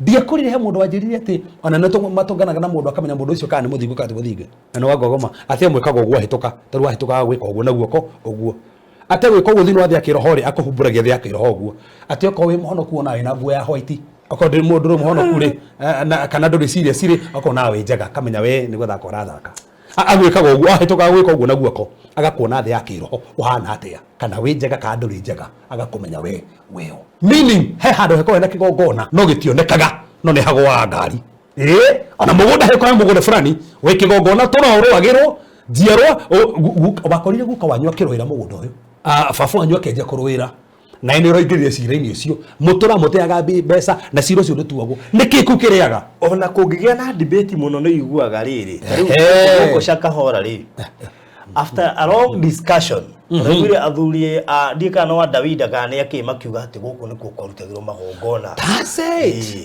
Ndiakorire he mũndũ wanjĩrire atĩ ona nĩ matũnganaga na mũndũ akamenya mũndũ ũcio kana nĩ mũthingu kana ti mũthingu. Na nĩ wangogoma atĩ amwĩkaga ũguo ahĩtũka, tarĩu ahĩtũkaga gwĩka ũguo na guoko ũguo. Ate gwĩka ũguo thĩinĩ wa thĩ ya kĩroho rĩ, akũhumbũragia thĩ ya kĩroho ũguo. Atĩ okorwo wĩ mũhonoku ona wĩna nguo ya white, okorwo ndũrĩ mũndũ ndũrĩ mũhonoku rĩ, kana ndũrĩ serious rĩ, okorwo nawe wĩ njega, akamenya we nĩ gũthaka ũrathaka. Agwĩkaga ũguo, ahĩtũkaga gwĩka ũguo na guoko, agakuona thĩ ya kĩroho ũhana atĩa, kana wĩ njega kana ndũrĩ njega, agakũmenya we wĩũ. Meaning, he handũ hekoragwo hena kĩgongona no gĩtionekaga, no nĩ hagũaga ngari. Ĩĩ, ona mũgũnda hekoragwo mũgũnda fulani wĩ kĩgongona tũra ũrũagĩrwo njiarwa wakorire guka wanyu akĩrũĩra mũgũnda ũyũ. Ah, baba wanyu akĩanjia kũrũĩra nawe nĩ ũraingĩrire cira-inĩ ũcio mũtũra mũteaga mbeca na cira ũcio ndũtuagwo. Nĩkĩ kĩu kĩrĩaga? Ona kũngĩgĩa na debate mũno nĩ iguaga rĩrĩ, ta rĩu gũkũ Shakahola rĩ, after a long discussion, ũraiguire athuri a ndiĩ kana no a Dawida kana nĩ akĩ makiuga atĩ gũkũ nĩkuo kwarutagĩrwo magongona. That's it. Ĩĩ.